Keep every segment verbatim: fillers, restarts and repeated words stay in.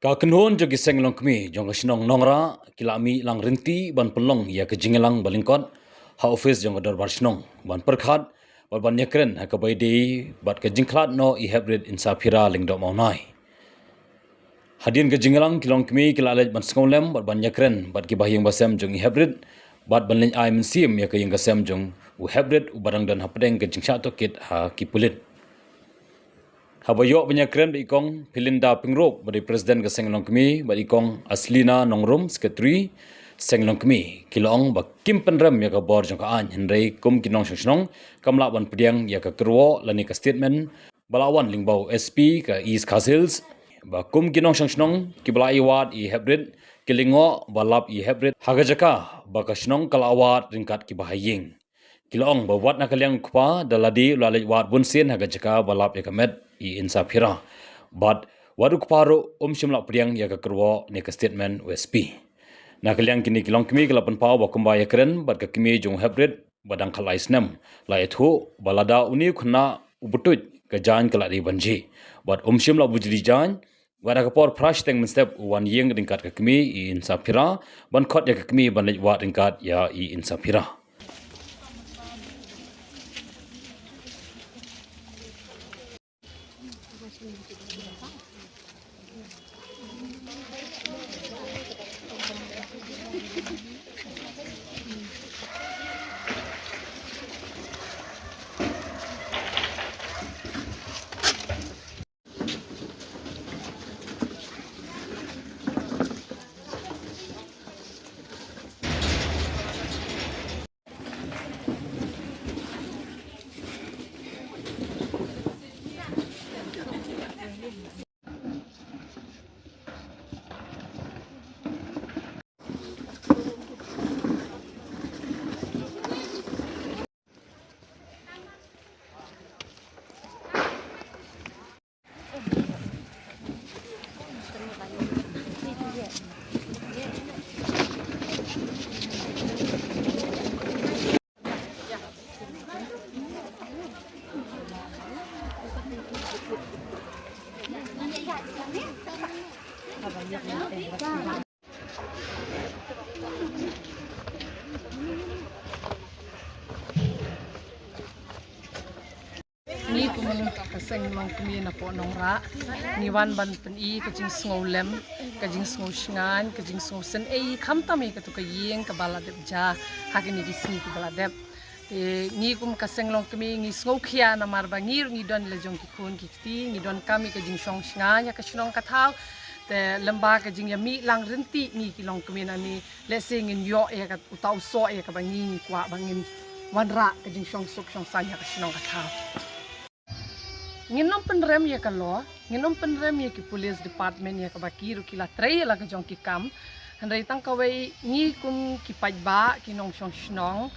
Ka kynhun jong ki seng longkmie jong ka shnong Nongrah ki la mih lang rynti ban pynlong ïa ka jingïalang ba lyngkot ha office jong ka dorbar shnong ban pyrkhat bad ban ïakren ha kaba ïadei bad ka jingkhlad noh i Heprit Insaphira Lyngdoh Mawnai. Hadien ka jingïalang ki longkmie ki la leit ban sngewlem bad ban ïakren bad ki bahaïing bahasem jong i Heprit bad ban leit ai mynsiem ïa ka ïing ka sem jong u Heprit uba dang don hapdeng ka jingshah tohkit ha ki pulit. Haba ïoh ban ïakren da i Kong Philinda Pyngrope ba dei President ka seng longkmie bad i Kong Aslina Nongrum, Secretary seng longkmie, ki la ong ba kim pynrem ïa ka bor jong ka aiñ, hynrei kum ki nongshong shnong kam lah ban pdiang ïa ka kyrwoh lane ka statement ba la wan lyngba u S P ka East Khasi Hills, ba kum ki nongshong shnong kiba la ïawad ïa i Heprit ki lyngngoh ba lap ïa i Heprit ha ka jaka ba ka shnong ka la wad ryngkat ki bahaïing. Ki la ong ba wat na ka liang u kpa da lade u la leit wad bunsien ha ka jaka ba lap ïa ka met i Insaphira, bad wat u kpa ruh um shym la pdiang ïa ka kyrwoh ne ka statement u S P. Na ka liang kine ki longkmie ki la pynpaw ba kumba ïakren bad ka kmie jong u Heprit ba dang khatlai snem, la ïathuh ba lada une u khynnah u buh tuid, ka jaiñ ka la dei ban jhieh, bad um shym la buh jli jaiñ. Wat ha ka por phra shiteng mynstep u wan ïeng ryngkat ka kmie i Insaphira ban khot ïa ka kmie ban leit wad ryngkat ïa i Insaphira. Ngi kum ka seng longkmie na poh Nongrah, ngi wan ban pyni ka jingsngewlem, ka jingsngewshngaiñ, ka jingsngewsynei, khamtam ïa katu ka ïing kaba la dep jia ha kine ki sngi kiba la dep. Te ngi kum ka seng longkmie ngi sngewkhia namar ba ngi ruh ngi don la jong ki khun ki kti, ngi donkam ïa ka jingshong shngaiñ ha ka shnong ka thaw. Te lem bad ka jingïamih lang rynti ngi ki longkmie nangne, lehse ngin ïoh ïa ka uta u soh ïa kaba ngi ngi kwah ba ngin wanrah ka jingshong suk shong saiñ ha ka shnong ka thaw. Ngin ym pynrem ïa ka law, ngin ym pynrem ïa ki police department ïa kaba ki ruh ki la trei ïa la ka jong ki kam. Hynrei tang kawei ngi kum ki paidbah, ki nongshong shnong,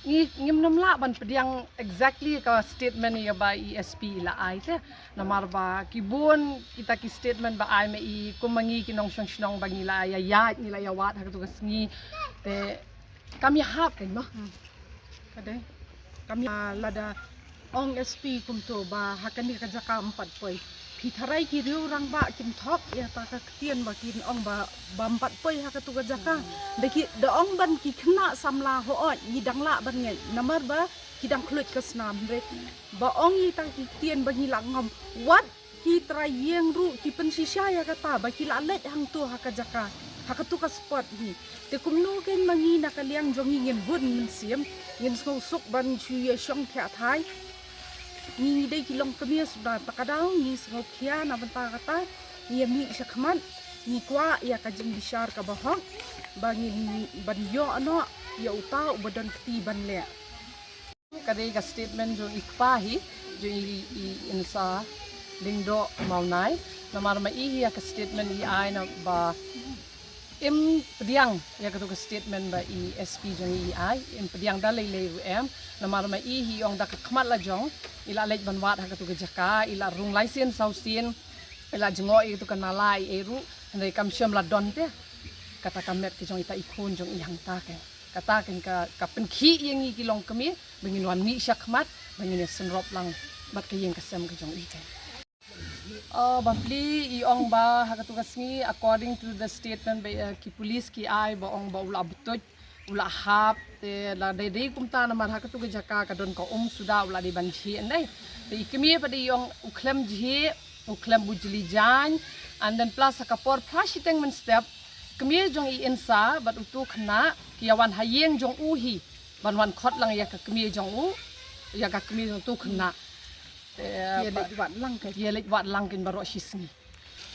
ngi ngim nym lah ban pdiang exactly ïa ka statement ïa ba i S P i la ai te. Namar ba ki bun kita ki statement ba ai ma i kum ma ngi ki nongshong shnong ba ngi la ïa ïaid, ngi la ïa wad ha katu ka sngi. Te kam ïahap kein mo. Ka dei. Kam ïa lada ong S P kumto ba ha kane ka jaka ym pat poi. Phi tharai ki riew rangbah kin thok ïa ta ka ktien ba kin ong ba, ba ym pat poi ha katu ka jaka. Da ki, da ong ban ki khynnah samla hooid ngi dang lah ban ngeit namar ba ki dang khluit ka snam, hynrei ba ong ïa ta ki ktien ba ngi lah ngam. Wat ki trai ïing ruh ki pynshisha ïa kata ba ki la leit hangto ha ka jaka, ha katu ka spot hi. Te kumno kein ma ngi na ka liang jong ngi ngin bun mynsiem, ngin sngewsuk ban shu ïa shong thiah thai. Ngi ngi dei ki longkmie suda, ta ka daw ngi sngewkhia na bynta kata, ngi ïa mih shakhmat, ngi kwah ïa ka jingbishar kaba hok ba ngin ban ïoh noh ïa uta uba don kti ban leh. Ka dei ka statement jong i kpa hi, jong i, i Insa Lyngdoh Mawnai. Namar ma i hi ïa ka statement i ai na ba im pdiang ïa katu ka statement ba i S P jong i ai, im pdiang da lei lei ruh em. Namar ma i hi ong da ka khmat la jong i la leit ban wad ha katu ka jaka, i la rung lai sien saw sien, i la jngoh ïa katu ka nala i ei ruh, hynrei kam shym la don te kata ka met ka jong ita i khun jong i hangta kein. Kata kein ka, ka pynkhih ïa ngi ki longkmie ba ngin wan mih shakhmat ba ngin ïa synrop lang bad ka ïing ka sem ka jong i kein. Uh, bapli i ong ba ha katu ka sngi, according to the statement ba uh, ki police ki ai, ba ong ba u la butuj, u la hap, te la dei dei kumta namar ha katu ka jaka ka don ka um suda u la dei ban jhieh ndei. Te i kmie pat i ong u khlem jhieh, u khlem bujli jan, and then plus ha ka por phra shiteng mynstep, kmie jong i Insa bad utu khynnah ki ïa wan ha ïing jong u hi ban wan khot lang ïa ka kmie jong u, ïa ka kmie jong utu khynnah. Te, ïa leit wad lang ka, ïa leit wad lang kin baroh shi sngi.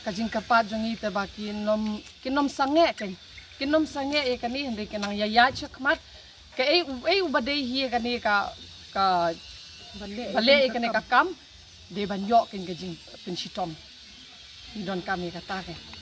Ka jingkyrpad jong i te ba kin ym, kin ym sangeh kin, kin ym sangeh ïa kane, hynrei kin nang ïa ïaid shakhmat. Ka ei u, ei u ba dei hi ïa kane ka, ka ba leh ïa kane ka kam, dei ban ïoh kin ka jingpynshitom. I donkam ïa kata ka.